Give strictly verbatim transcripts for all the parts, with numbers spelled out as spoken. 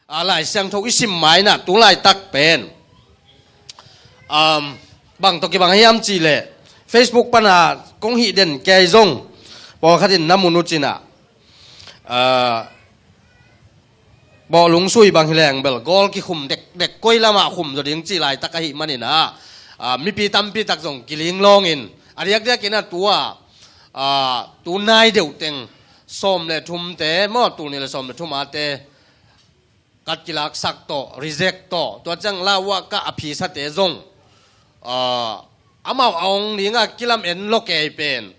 A, Lai Siangtho i sim ma-in ah tu laitak pen, um, bang tawh kibang hiam cih leh, Facebook pan a kong hih den kei zong pawlkhat in na mu uh cin ah, uh, bawhlung sui bang hi leng bel gawl kikhum dekdek, koi lamah khum zaw ding cih laitak ahih manin ah, ah, mipi tampi tak zong kiling lawngin, a diakdiakin ah tu a, ah, tu nai deuh teng sawm le thumte maw, tul nih le sawm le thum ate kat kilaksak tawh, reject tawh, tua ciang lauhuahka a phisate zong, ah, amau a ong dingah kilamen lo kei pen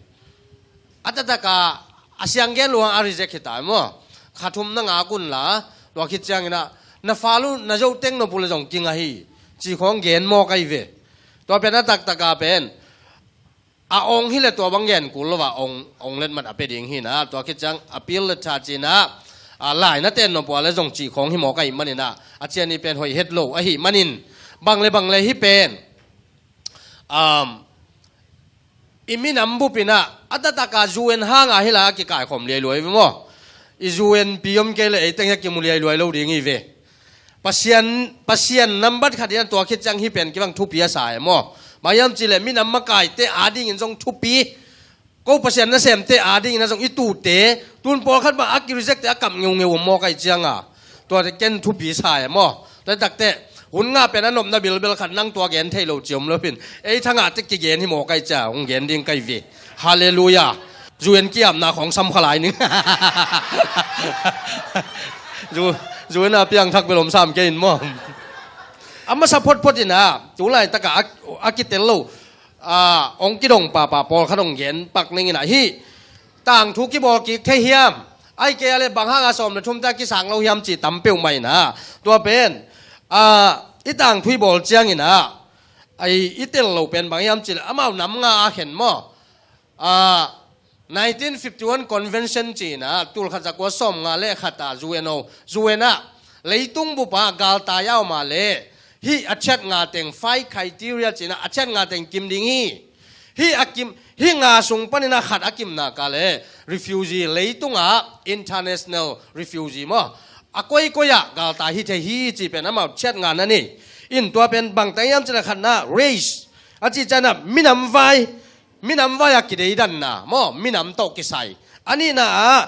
a taktak a, a siang gen luang a reject hi ta maw. Kha thum na ngak un la, tua khit ciangin ah na fal uh, na zo teng nop uh le zong kinga hi, ci khawng gen mawk ahi ve. Tua pen a taktak a pen a ong hi le tua bang gen kul lo a ong, ong letmat a pia ding hi-in ah, tua khit ciang appeal letter cin ah, a, lai na ten nop uh le zong cih khawng hi mawk ahih manin ah, a cian i pen hoih het lo ahih manin, bang le bang le hih pen, um, i minam bup in ah a taktak a U N hang a hi la a kikaikhawm liailuai ve maw. I U N pi om kei le ei teng hi a kimu liailuai lo ding hi ve. Pasian, Pasian nambat khat in ah tua khit ciang hih pen kibang thupi a sa e maw. Bang hiam cih leh minam makaite a dingin zong thupi, ko Pasian nasemte a dingin ah zong i tuute, tun pawlkhat bang a ki-reject-te a kap ngeungeu om mawk ahih ciang a, tuate ken thupi sa e maw. Tua takte hun ngah pen a nopna bilbel khat, nang tua gen theih lo ci om lo in, ei thangahte kigen hi mawk ahih ciang hong gen ding ka hi ve. Halleluiah. U N ki-apna khawng sam kha lai ning. U N, U N a piangthak bel om sam kei in maw. A masa photphot in ah tu laitak a, a, a kitel lo, a, ong kidong pahpah pawlkhat ong gen pak ning in ah, hih tangthu kibawl kik thei hiam, ahih kei a le bang hang a sawm le thumte a kisang lo hiam cih tam peuhmah in ah, tua pen, a, i tangthu i bawl ciangin ah, a, i, i tel lo pen bang hiam cih leh amau nam nga a khen maw. A, nineteen fifty-one Convention ci-in ah, tul khat za kua sawm nga le khat a U N O, U N ah leitung bup ah galtai a om a leh, hih a thiat nga teng, five criteria ci-in ah, a thiat nga teng kim ding hi. Hih a kim, hih nga sung panin ah khat a kim nak a leh refugee, leitung ah international refugee maw, a koikoi ah galtai hi thei hi cih pen amau thiat nga na nei in, tua pen bang teng hiam cih leh khatna race, a cih ciang ah minam vai, minam vai a kideidanna maw, minam tawh kisai. A nihna ah,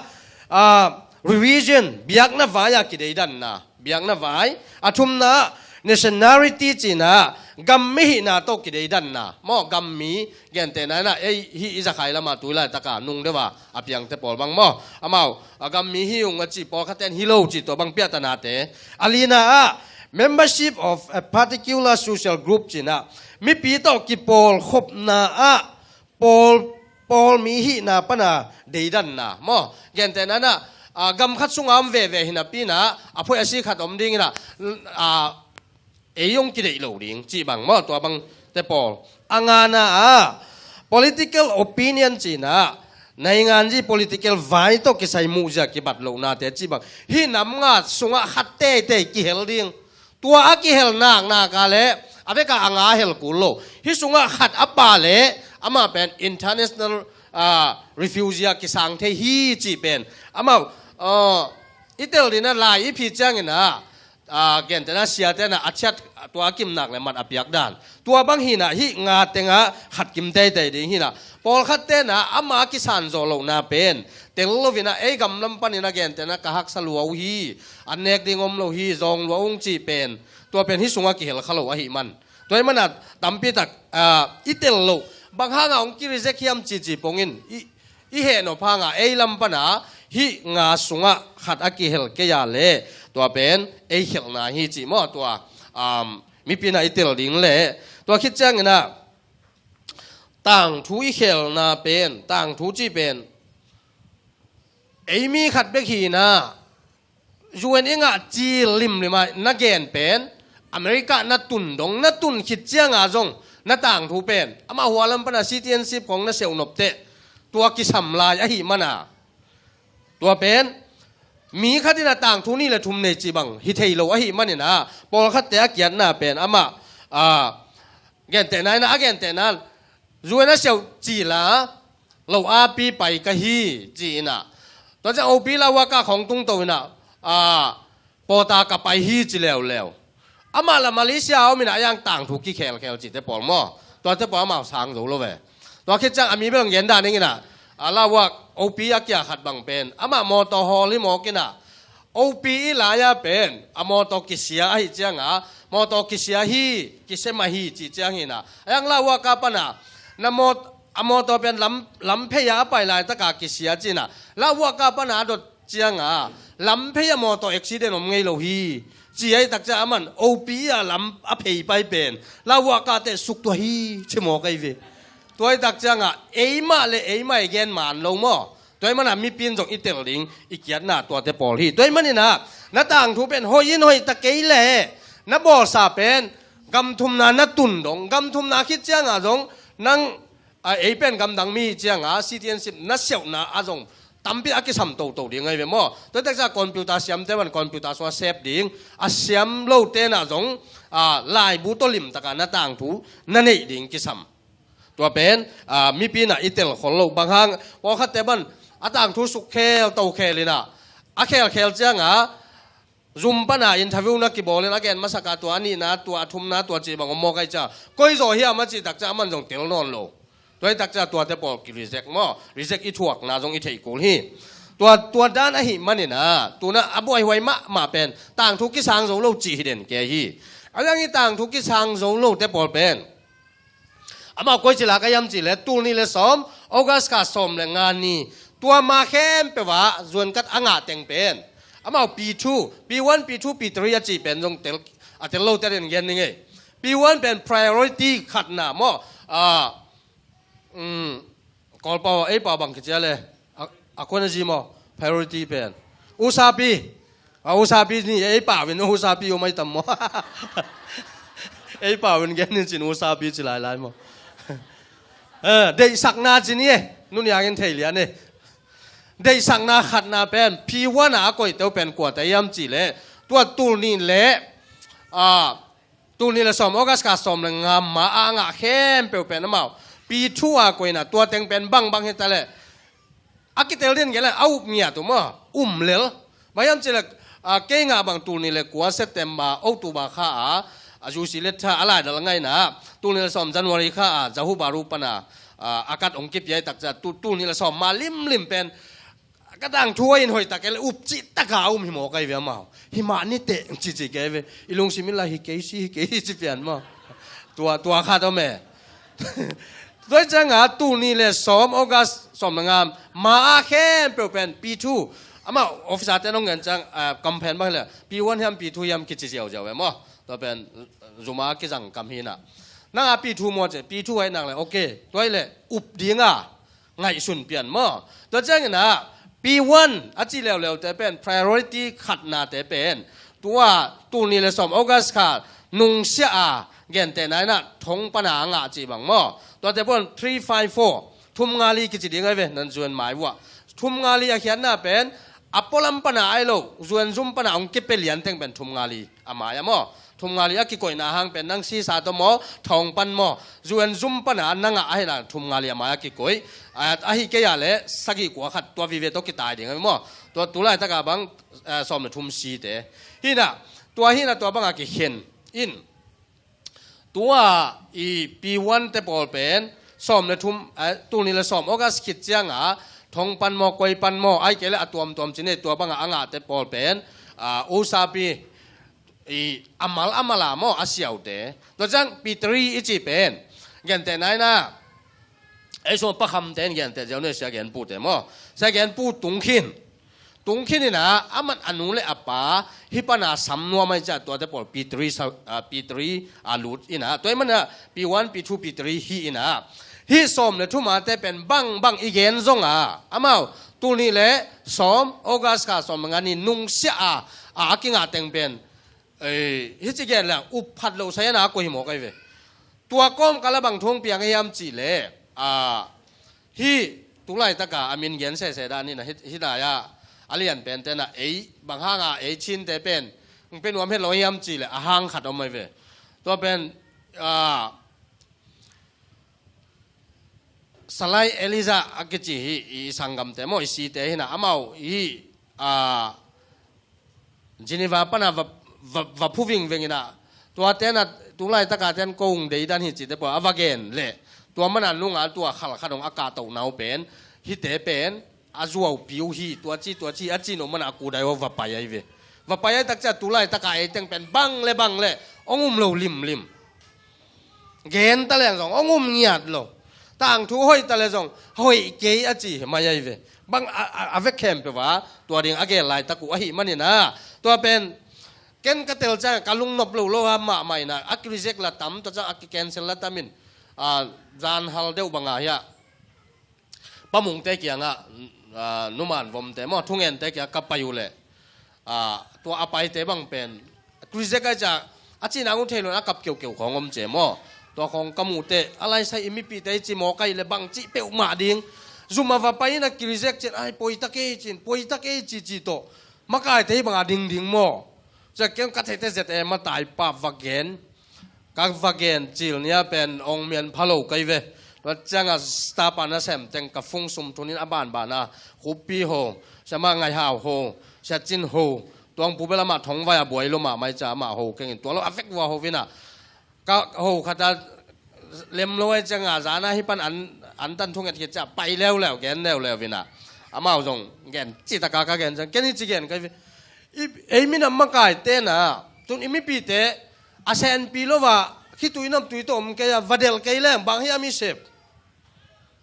ah, religion, biakna vai a kideidanna, biakna vai. A thumna ah nationality ci-in ah gam mi hihna tawh kideidanna maw, gam mi, gentehna in ah ei hih i Zakhai lam ah tu laitak a nung deuh a a piangte pawl bang maw, amau a gam mi hi ung a ci, pawlkhatte in hi lo ci, tua bang piahtanate. A lina ah membership of a particular social group ci-in ah mipi tawh kipawlkhopna ah pawl, pawl mi hihna pan a deidanna maw. Gentehna in ah, a, gam khat sung a om veve hi napi in ah, a phoih a si khat om ding in ah, a, ei hong kideih lo ding cih bang maw, tua bangte pawl. A ngana ah political opinion ci-in ah, nainganzi political vai tawh kisai muhzia kibat lohnate cih bang. Hih nam nga sungah khat teitei kihel ding. Tua a kihel naknak a leh a vek a nga hel kul lo. Hih sungah khat a pha leh amah pen international, ah, refugee a kisang thei hi cih pen amau, ah, i tel ding in ah lai i phih ciangin ah, ah, gentehna siate in ah a thiat, tua a kimnak le mat a piak dan. Tua bang hi-in ah hih nga teng ah khat kim teitei ding hi-in ah, pawlkhatte in ah ama a kisan zawh lohna pen tel lo-in ah ei gam lam panin ah gentehna ka haksa lua uh hi, an nek ding om lo hi, zawng lua ung cih pen, tua pen hih sungah kihel kha lo ahih man. Tua ahih man ah tampi tak, ah, i tel loh, bang hang a hong ki-reject hiam cih, cih pongin i, i heh nop hang a ei lam pan a hih nga sungah khat a kihel kei a leh tua pen ei khelhna hi cih maw, tua, um, mipi in ah i tel ding leh. Tua khit ciangin ah tangthu i khelna pen, tangthu cih pen ei mi khat bek hi-in ah, U N i ngah cil limlim a na gen pen, America na tun dong, na tun khit ciang a zong na tangthu pen amah hua lam pan a citizenship khawng na seuh nop teh, tua kisam lai ahih man a, tua pen mi khat in ah tangthu nih le thum nei cih bang hi thei lo ahih manin ah, pawlkhatte a kiatna pen amah, ah, gentehna in ah, a gentehna, U N a seuh cil a lo a pi pai ka hi ci-in ah, tua ciang O P lauhuahka khawng tungto in ah, ah, pawta ka pai hi ci leuleu. Amah la Malaysia a om inah a yang tangthu kikhelkhel cihte pawl maw, tuate pawl amau sang zo lo ve. Tua khit ciang a mi bel gen dan ing inah, a lauak opi a kia khat bang pen amah mawtaw hawl hi mawk inah, opi i lai-a pen a mawtaw kisia ahi cianga, mawtaw kisia hi, kisia mah hi cih ciang hinah, a yang lauak a pana na mawt a mawtaw pen lam, lamphei a a pai laitaka kisia cinah, lauak a pana a dot cianga lamphei a mawtaw accident om ngei lo hi. Ci ahi tak ciang aman opi a lam a phei pai pen lauak a teh suktua hi ci mawk ahi ve. Tua ahi tak cianga eimah le eimah i gen man lo maw. Tua ahih mana mipi in zong i tel ding i kiatna tuate pawl hi. Tua ahih maninah na tangthu pen hoih in hoih ta kei leh na bawlsa pen gamthumna na tun dong, gamthumna khit cianga zong nang a, ei pen gamdang mi cianga citizenship na siauhna a zong tampi a kisam toto ding ahi ve maw. Tua teksa computer siamte van computer sungah sep ding, a siam lote na zong, a, laibu tawh limtaka na tangthu na neih ding kisam. Tua pen, a, mipi na i tel khol lo bang hang, pawlkhatte van a tangthu sukkhel tokhel inah a khelkhel cianga zum pana interview na kibawlin a gen masaka tua a nihna, tua a thumna, tua ci bang om mawk ahi cia. Koi zaw hiam a cih tak cia aman zong tel nawn lo. Tua hi tak cia tuate pawl ki reject maw, reject i thuakna zong i theih kul hi. Tua, tua dan ahi manina tuna a buaihuai mahmah pen tangthu kisang zo lo cih hi den kei hi. A liang i tangthu kisang zo lote pawl pen amau koi ci lak a hiam cih leh tulnih le sawm, August kha sawm le nga ni, tua ma khempeuh ah zuan kat a ngah teng pen amau P two, P one, P two, P three a cih pen zong tel, a tel lo tel in gen ning ei. P one pen priority khatna maw, a, um, Kawlpau, ei pau bang kicia le. A, a kuan a zi maw? Priority pen. Usapi. A usapi ni, ei pau in usapi um ai tam maw? Ei pau in gen in cin usapi ci lailai maw? Eh, deihsakna ci ni e. Nuniangin thei lian e. Deihsakna khatna pen P one a a koite uh pen kuate hiam cih leh tua tulnih le, a, tulnih le sawm, August kha sawm le nga ma a ngah khempeuh pen amau P two a koihna tua teng pen bangbang hi ta leh a kitel din kei leh a up ngiat uh maw, um lel. Bang hiam cih leh, a, kei ngah bang tulnih le kua September, October kha a, a, U C le tha a laidal ngaihna, tulnih le sawm January kha a, Johor Bahru pana, a, a kat ong kipia i tak cia, tu, tulnih le sawm ma limlim pen ka tangthu in hoih tak kei leh up cih taka um hi maw kei ve amau. Hi mah ni teh ci ci kei ve. I lungsim in la hi kei si, hi kei hi ci pian maw. Tua, tua khat om e. Tua cianga tulnih le sawm, August sawm le nga ma a khempeuh pen P two. Amau officer te nong ngen ciang, a, kam phen bang le P one hiam P two hiam kici ziauziau ve maw. Tua pen zuma kizang kam hi na. Nang a P two maw ci, P two ai nak le, ok. Tua hi le up dinga ngaihsun pian maw. Tua ciangin ah P one a ci leuleute pen, priority khatnate pen tua tulnih le sawm August kha nungsia a gentehna in ah thong pana a ngah cih bang maw. Tuate pun three five four, thum nga li kici ding ai ve, nan zuan mai uh ah. Thum nga li a khiatna pen a pualam pana ai lo, zuan zum pana hong kipia lian teng pen thum nga li a mai ah maw. Thum nga li a kikoihna hang pen nang sisa tawh maw, thawng pan maw, zuan zum pana na ngah ahina thum nga li a mai a kikoih. A, ahi kei a le sagih kua khat tua vive tawh kitai ding a maw. Tua tu laitaka bang, a, sawm le thum site hina, tua hina tua banga kikhen in. Tua i P one te pawl pen sawm le thum, a, tulnih le sawm August khit cianga thong pan maw, koi pan maw, ai kei le a tuamtuam cine tua banga a ngahte pawl pen, a, usapi i amal amala maw a siaute. Tua ciang P three i ci pen gentehna in ah ei sung pakhamte in genteh ziau nuai sia genpute maw. Sia genpu tungkhin. Tungkhin in ah aman a nu le a pa hi pana sam nuam ai ciah tuate pawl P three sa, a, P three a lut in ah. Tua i mana P one, P two, P three hi in ah. Hi sawm le thumate pen bangbang i gen zonga amau tulnih le sawm August kha sawm le nga ni nungsia a, a, a kingah teng pen, ei, hi ci gen le up phat lo sai a na koi hi maw kei ve. Tua kawm kala bang thong piang hiam cih le, a, hi tu laitaka a min gen sese dan in ah hi, hi lai a a lian pen te na ei bang hanga ei chinte pen hong pe nuam het lo hiam cih le a hang khat om ai ve. Tua pen, a, Salai Elijah a kici hi i sanggamte maw i site hina amau hi, a, Geneva pana va, va, va phu vingveng inah, tua tenah tu laitaka ten ko hong deidan hi cihte pua a va gen leh, tua mana nunga tua khalkhat hong a kahtohna uh pen hihte pen a zuaupi uh hi, tua ci tua ci a ci no mana a kudai uh va pai ahi ve. Va pai ahi takcia tu laitaka eiteng pen bang le bang le hong um lo limlim. Gen ta leng zong hong um ngiat lo. Tangthu hoih ta le zong hoih kei a ci mai ahi ve. Bang a, a, a vek khempeuh a tua ding a gel laitak uh ahih maninah, tua pen ken ka tel ciang ka lungnop lo lo a mahmah inah, a ki-reject la tam, tua ciang a ki-cancel la tamin, a, zan hal deuh banga hiah Pa Mungte kiangah, a, numan vomte maw, thungente kiangah ka pai uh leh, a, tua a paite bang pen reject ai cia, a cina ngun thei lo in a kap keukeu khawng om cia maw. Tua khawng ka muhteh a laisai i mipite i ci mawk ai le bang cih peuhmah ding. Zum a va pai in a ki-reject cin ai, poi ta kei cin, poi ta kei cici tawh makaite hi banga dingding maw. Cia keu ka theite Z M a taipa va gen. Ka va gen cil nia pen ong mian pha lo kai ve. Tua cianga star pa nasem teng ka fung sum thunin a banbana Khupi ho, Sia Ma Ngai Hau ho, Sia Cin ho, tuang pu bel amah thongvai a buai lo mahmai ca amah ho kengin tua lo a vek vua ho vina. Ka ho khata lem lo ai cianga zana hi pan an, an tan thunget khit ca pai leuleu gen leuleu vina. Amau zong gen citaka ka gen ciang ken hi ci gen kai ve. I, ei minam makai tena tun i mipite a senpi lo va khitui namtui tawh om kei a va delh kei leng bang hiam i sep?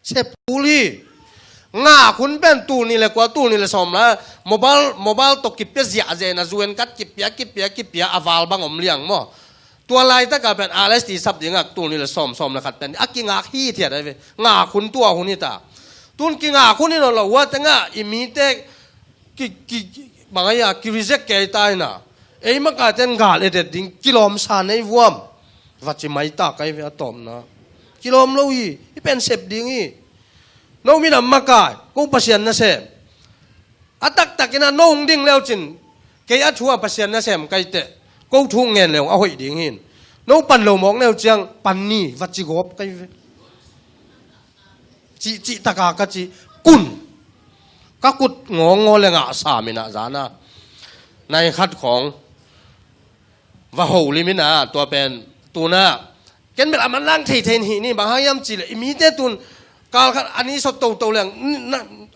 Sep kul hi. Ngak hun pen tul nih le kua, tul nih le sawm la mobile, mobile tawh kipia ziahziah in a zuen kat kipia, kipia, kipia a val bang om liang maw. Tua laitaka pen R S T sap dingak tul nih le sawm, sawm le khat pen a kingak hithiat ai ve. Ngak hun tua hun hita. Tun kingak hun hi nawn lo hua tengah i mite ki, ki, ki, bang ai a ki reject kei ta ina. Ei makaiten gal edet ding kilawmsa nei vuam. Va ci mai ta kai ve a tawpna. Kilawm lo hi, i pen sep ding hi. No minam makai, ko Pasian nasem. A taktak ina no hong ding leucin, kei a thu a Pasian nasem kai teh. Ko thu ngen leu a hoih ding hin. No pan lo mawk leu ciang pan ni va ci gawp kai ve. Cih, cih taka ka cih kun. Ka kut ngawngawng le ngah sam inah zana nai khat khawng va ho lim inah tua pen tuna ken bel a manlang thei thei in hih ni bang hang hiam cih le i mite tun kal khat a ni sot toto leng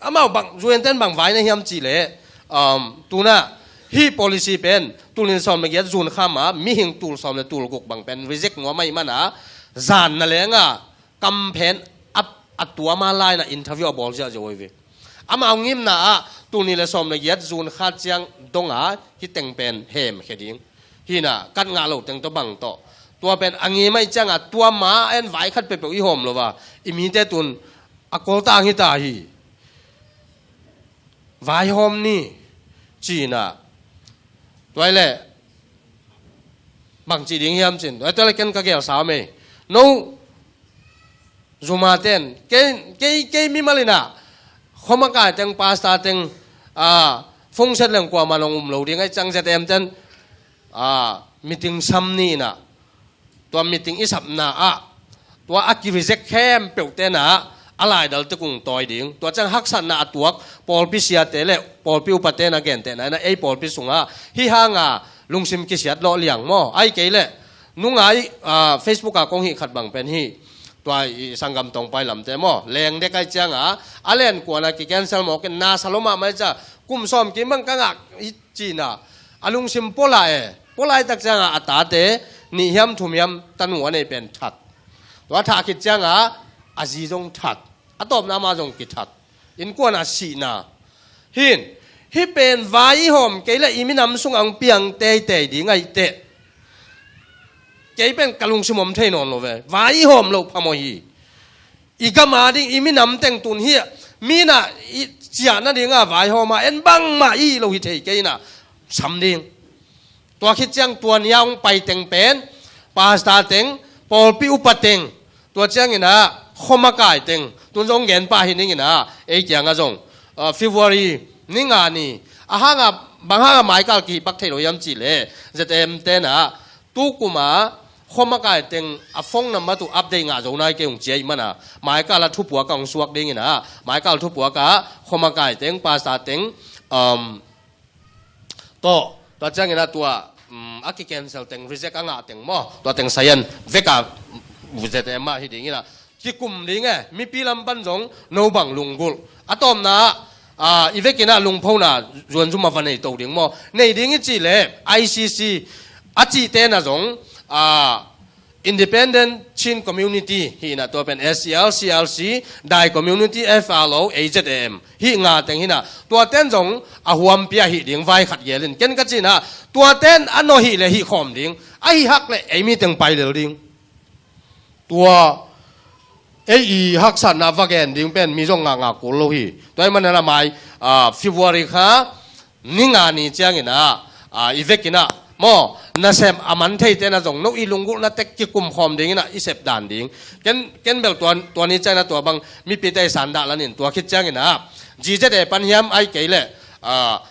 amau bang zuenten bang vai na hiam cih le, um, tuna hih policy pen tul nih le sawm le giat zun khama mihing tul sawm le tul guk bang pen reject ngawm ahi mana zan na lenga kamphen a, a tuama laina interview a bawl ziahziah uh hi ve. Amau ngimna ah tul nih le sawm le giat zun kha ciang donga hi teng pen hem khe ding. Hina kat ngah lo teng tawh bang tawh. Tua pen a ngim ahi cianga tuama en vai khat peuhpeuh i hawm lo va. I mite tun a koltang hita hi. Vaihawm ni. Cina. Tuai le bang ci ding hiam cin. Tuai tuai le ken ka gel sa mei. No. Zuma ten kei, kei, kei mimal inah khoma kai teng pasta teng, a, fungset leng kuama nong um lo ding ai cang Z M ten, a, meeting sam ni inah tua meeting i sapna ah tua a ki reject khempeuh tenah a laidal te kung tawi ding tua cang haksatna a tuak pawlpi siate le pawlpi upate na gentehna inah ei pawlpi sungah hi hanga lungsim kisiat lawh liang maw ai kei le nungai, a, Facebook a kong hih khat bang pen hi. Tua i sanggam tongpai lamte maw leng dek ai cianga a len kuana ki cancel mawkin nasa lo mahmai ca kum sawm kim bang ka ngak hi cina a lungsim pola e polai tak cianga a tate nih hiam thum hiam tanu a nei pen that. Tua thah khit cianga a zi zong that a tawpna ama zong kithat. Innkuan a sihna hin hi pen vai i hawm kei le i minam sungah hong piang teitei ding ahi teh. Kei pen ka lungsim om thei nawn lo ve vai i hawm loh phamawh hi. I gam a ding i minam teng tun hi a minah i ciah nadinga vaihawm a en bangmah i lo hi thei kei inah sam ding. Tua khit ciang tua nia hong pai teng pen pasta teng pawlpi upa teng tua ciang inah khoma kai teng tun zong gen pah hi ning inah ei kianga zong, a, February ni nga ni a hanga bang hanga maikal kihih pak thei lo hiam cih le Z M tenah tukuma khoma kai teng a phone number tu update ngah zo nai kei hong ciai mana maikal a thupuak a hong suak ding inah maikal thupuak a khoma kai teng pasta teng, um, tawh Tua ciangin ah tua, um, a ki-cancel teng, reject a ngah teng maw, tua teng sayan vek a, Z M ah hi dingin ah kikum ding e, mipi lam pan zong no bang lunggulh. A tawpna ah, ah, i vekin ah lungphona zuanzum a va nei to ding maw. Nei ding i cih leh I C C a cihte na zong, ah, Independent Chin Community hi in ah, tua pen S C L, C L C, Dai Community, F R O, A Z A M. Hih nga teng hi in ah, tua ten zong a huampi ahi ding vai khat gelin. Ken ka cih in ah, tua ten a no hi leh hih khawm ding. Ahi hak leh ei mi teng pai lel ding. Tua ei i haksatna va gen ding pen mi zong ngah ngah kul lo hi. Tua ahih manin ah mai, ah, February kha ni nga ni ciangin ah, ah, i vekin ah maw, nasem a man theite na zong no i lunggulhna tek kikum khawm dingin ah i sep dan ding. Ken, ken bel tua, tua ni ciangin ah tua bang mipite i sandah lanin tua khit ciangin ah G Z A pan hiam ahih kei leh, ah,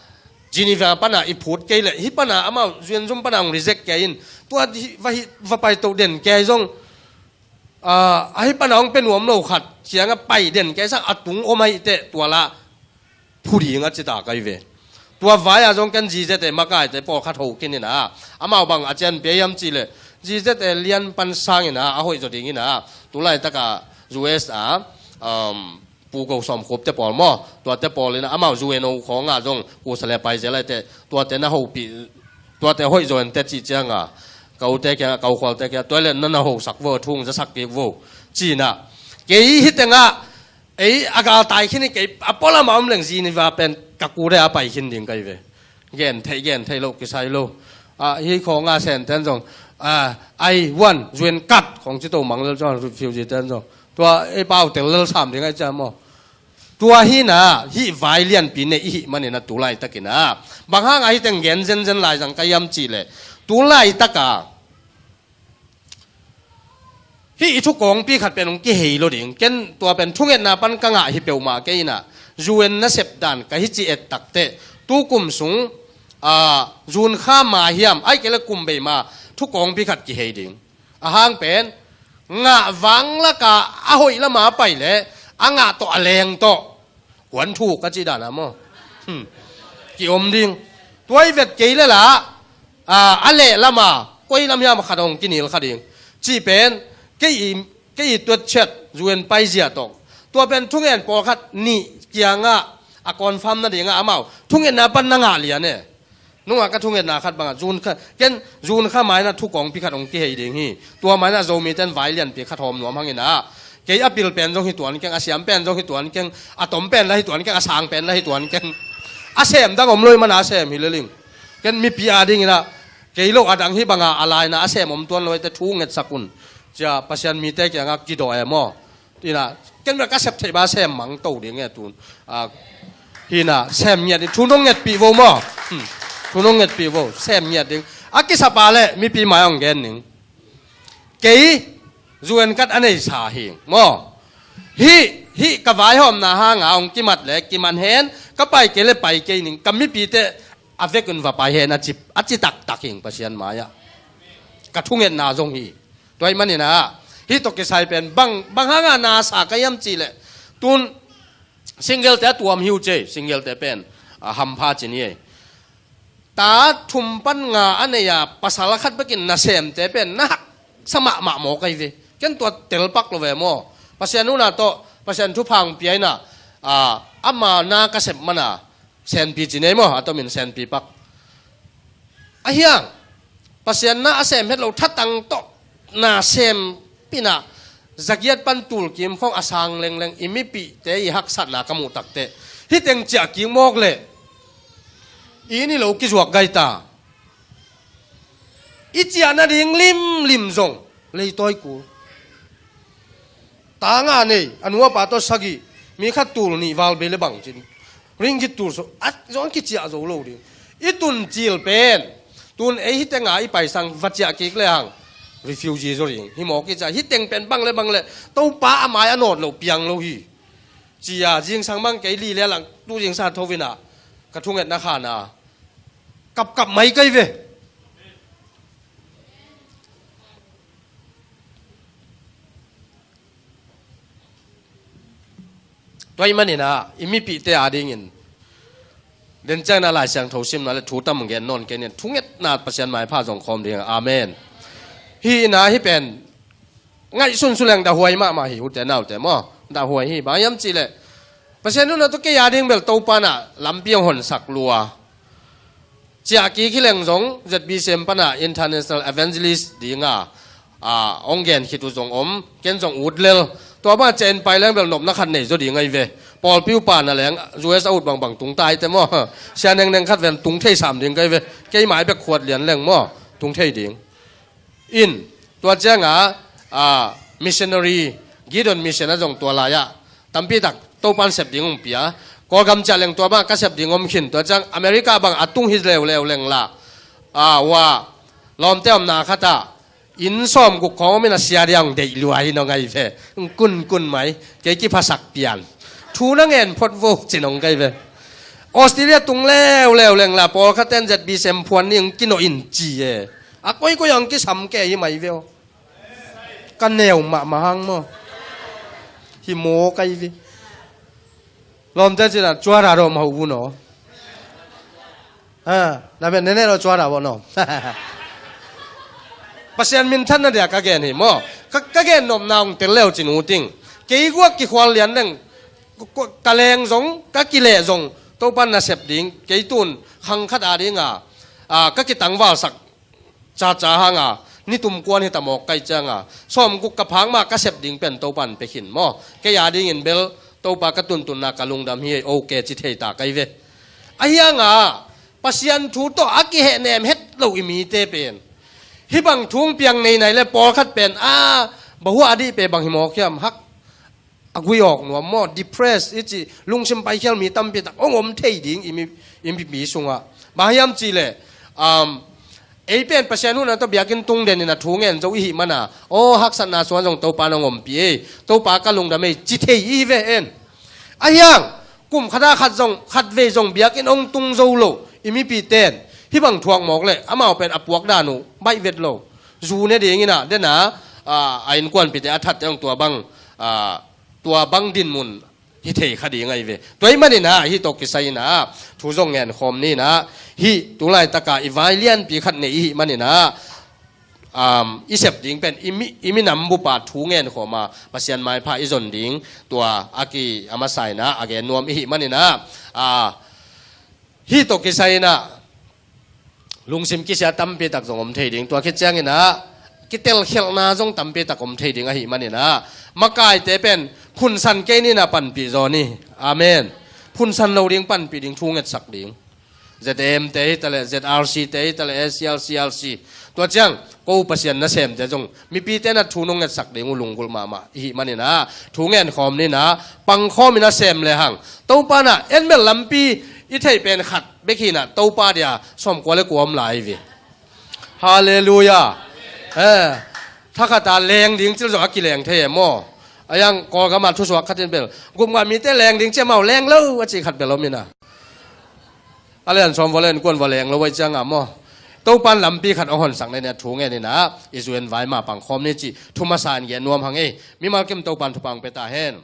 Geneva pan ah i phut kei leh, hih pan ah amau zuanzum pan ah hong reject kei in, tua hi, va hi, va pai to den kei zong, ah, ahi pan a hong pia nuam lo khat ciang a pai den kei sak a tung om ahih teh tua lah phu ding a ci ta ka hi ve. Tua vai ah zong ken G Z A makaite pawlkhat ho khin in ah, amau bang a cian pia hiam cih leh G Z A lian pan sangin ah a hoih zaw dingin ah, tu laitak a U S a, um, Pu Ko Sawm Khup te pawl maw, tuate pawl in ah amau U N O khawng ah zong kusa le pai zel ahih teh, tuate na hopih, tuate hoih zaw in teh cih ciang a, ka ute kiang ah, ka ukhualte kiang ah, tua leh na na hosak vo, thu hong zasak kik vo, ci in ah. Kei hih teng ah, ei a galtai khin hi, kei a pualam a om leng Geneva pen ka kute a pai khin ding ka hi ve. Gen theih, gen theih loh kisai lo. Ah, hih khawng a Senten zong, ah, I want U N card khawng ci to mang lel zong, refugee ten zong. Tua ei pau tel lel sam ding ahih ciang maw. Tua hi in ah, hih vai lianpi nei i hih manin ah tu laitakin ah, bang hang a hih teng gen zenzen lai zang ka hiam cih leh, tu laitak a hih i thukawngpi khat pen hong kihei lo ding. Ken tua pen thungetna pan ka ngah hi peuhmah kei in ah, U N nasep dan ka hi ci et tak teh, tu kum sung, ah, June kha ma hiam, ahih kei leh kum bei ma thukawngpi khat kihei ding. A hang pen, ngah vang lak a, a hoih lam a pai leh a ngah tawh a leng tawh huan thuk ka cih dan a maw. Hmm. Ki-om ding. Tua i vet kei leh lah, ah, a leh lam a koi lam hiam khat hong kinil kha ding. Cih pen, kei i, kei i tuat ciat U N paizia tawh, tua pen thungen pawlkhat nih kiang ah a confirm nading ah amau thungetna pan na ngah lian e. Nung ah ka thungetna khat bang ah, June kha, ken June kha mai in ah thukawngpi khat hong kihei ding hi. Tua mai in ah Zomite in vai lianpi khat hawm nuam hang in ah, kei a pil pen zong hi tuan keng, a siam pen zong hi tuan keng, a tom pen lah hi tuan keng, a sang pen lah hi tuan keng. A sem dang om lo ahih man a sem hi lel ing. Ken mipi a dingin ah, kei lo a dang hi bang a, a lai in ah a sem om tuan lo ahih teh thu ngetsak un, ci a Pasian mite kiang ah kidawh e maw. Ina, ken bel ka sep theih bang a sem mang to ding e tun. Ah, hi in ah, sem ngiat ding, thu nong ngetpih vo maw. Hmm. Thu nong ngetpih vo, sem ngiat ding. A kisap a leh mipi mai ah hong gen ning. Kei U N card a neisa hi maw. Hih, hih ka vaihawmna hang a hong kimat leh kiman hen, ka pai kei leh pai kei ning, ka mipite a vek un va pai hen a ci, a ci taktak hing Pasian mai ah. Ka thungetna zong hi. Tua ahih manin ah, hih tawh kisai pen bang, bang hang a na sa ka hiam cih leh, tun single te a tuam hi uh cei, single te pen, ah, hampha ci ni ei. Ta thum pan nga a nei a pasal khat bekin nasemte pen na haksa mahmah maw ka hi ve. Ken tua tel pak lo ve maw. Pasian huhna tawh, Pasian thupha hong pia in ah, ah, ama na ka sep man a, Senpi ci ni ei maw, a tomin Senpi pak. A hiang, Pasian na a sem het lo thatang tawh nasem pina, zagiat pan tulkim khawng a sang lengleng i mipihte i haksatna ka muh tak teh, hih teng ciah kik mawk leh i inn i lo kizuak gai ta. I ciah nading limlim zong leitawi kul. Ta nga nei, a nu a pa tawh sagih, mi khat tul nih val bei leh bang cin, ringgit tul sawm, a zong kiciah zo lo ding. I tun cil pen, tun ei hih teng a i paisang va ciah kik lehang refugee zaw ding hi mawk i ciah. Hih teng pen bang leh bang leh Topa a mai a nawt loh piang lo hi. Ci a zingsang bang kei li leh lang tu zingsang tho in ah, ka thungetna khan a kapkap mai ka hi ve. Tua ahih manin ah, i mipihte a dingin Den ciangin ah Lai Siangtho simna le thu tam gen nawn kei ning, thungetna Pasian maipha zong khawm ding. Amen. Hih in ah hih pen ngaihsun suk leng dahhuai mahmah hi, ute naute maw. Dahhuai hi, bang hiam cih leh Pasian nunna tawh kei a ding bel Topa in ah lampi hong honsak lua. Ciah kik hi leng zong Z B C M pan ah international evangelist ding a, a, hong gen khit uh zong om, ken zong ut lel. Tua bang ciah in pai leng bel nopna khat nei zaw ding ahi ve. Pawlpi upa na leng U S a ut bangbang tung ta hi te maw. Sia nengneng khat ven tung thei sam ding ka hi ve. Keimah bek khuat lian leng maw, tung thei ding. In, tua ciang a, a, missionary, Gideon mission ah zong tua lai-ah tampi tak Topa in sep ding hong pia. Kawlgam ciah leng tua bang ka sep ding om khin. Tua ciang America bang a tung hi leuleu leng la, a, hua lawmte omna khat ah inn sawmguk khawng om in a, sia dia hong deih lua hi nong ahi ve. Kunkun mai, kei kiphasak pian. Thu na ngen phot vo ci nong ka hi ve. Australia tung leuleu leng la, pawlkhat ten Z B C M phuan ni hong kinawh in ci e. A koikoi ah hong kisam kei hi mai ve aw. Ka neu mahmah hang maw. Hi maw ka hi ve. Lawmte cih na, cuara rawh mah uh vun aw. Ha, na pen nene lo cuara rawh no. Pasian minthanna dia ka gen hi maw. Ka, ka gen nopna hong tel leu cin uh ting. Kei guak kikhual lian leng, ka, ka leng zong, ka kileh zong, Topa in na sep ding, kei tun khang khat a ding a, a, ka kitangvalsak caca hang a, ni tum kuan hi ta mawk ka hih ciang a, sawmguk ka phak mah ka sep ding pen Topa in pia khin maw. Kei a dingin bel Topa ka tuntunna ka lungdam hi, ok ci thei ta ka hi ve. Ahi hang a, Pasian thu tawh a kihehnem het lo i mite pen hih bang thu hong piang nei nai le pawlkhat pen, a, bang hua a dih pen bang hi mawk hiam, hak a gui awk nuam maw, depressed i cih, lungsim paikhial mi tampi tak hong om thei ding i mi, i mipi sungah. Bang hiam cih leh, um, ei pen Pasian nunna tawh biakinn tung den in a thu ngen zo i hih man a, aw, haksatna sungah zong Topa in hong ompih ei, Topa ka lungdam ei ci thei i hi ve en. Ahi hang kum khat a khat zong, khat vei zong biakinn hong tung zo lo i mipi ten hih bang thuak mawk leh amau pen a puak dan uh baih vet lo. Zu ne ding in a, den a, a, a innkuanpihte a thatte zong tua bang, a, tua bang dinmun hi thei kha ding ahi ve. Tua ahih manin a, hih tawh kisai in a thu zong ngen khawm ni in a, hih tu laitak a i vai lianpi khat nei i hih manin a, um, i sep ding pen i mi, i minam bup a thu ngen khawm a, Pasian maipha i zon ding, tua a ki a masa in a, a gen nuam i hih manin a, a, hih tawh kisai in a, lungsim kisia tampi tak zong om thei ding. Tua khit ciangin a, kitelkhialhna zong tampi tak om thei ding ahih manin a, makaite pen phunsan kei ni in a, panpih zaw ni. Amen. Phunsan lo ding, panpih ding, thu ngetsak ding. Z A M te hi ta leh, Z R C te hi ta leh, A C R C, R C. Tua ciang ko Pasian nasemte zong mipite na thu nong ngetsak ding uh lunggulh mahmah i hih manin a, thu ngen khawm ni in a, pang khawm in a sem le hang. Topa in a, en bel lampi i theih pen khat bek hi in a, Topa dia sawmkua le kua om lai hi ve. Halleluiah. Eh, thakhat a leng ding cil zong a kileng thei e maw. A yang Kawlgam a thusuak khat in bel, gupngah mite leng ding ci a, amau leng lo a cih khat bel om in a. A lian sawm vua le innkuan vua leng lo ahih ciang a maw, Topa in lampi khat hong honsak na in a, thu ngen in a, i zu in vai mah pang khawm ni cih thu masa in gen nuam hang ei. Mimal kim Topa in thupha hong pia ta hen.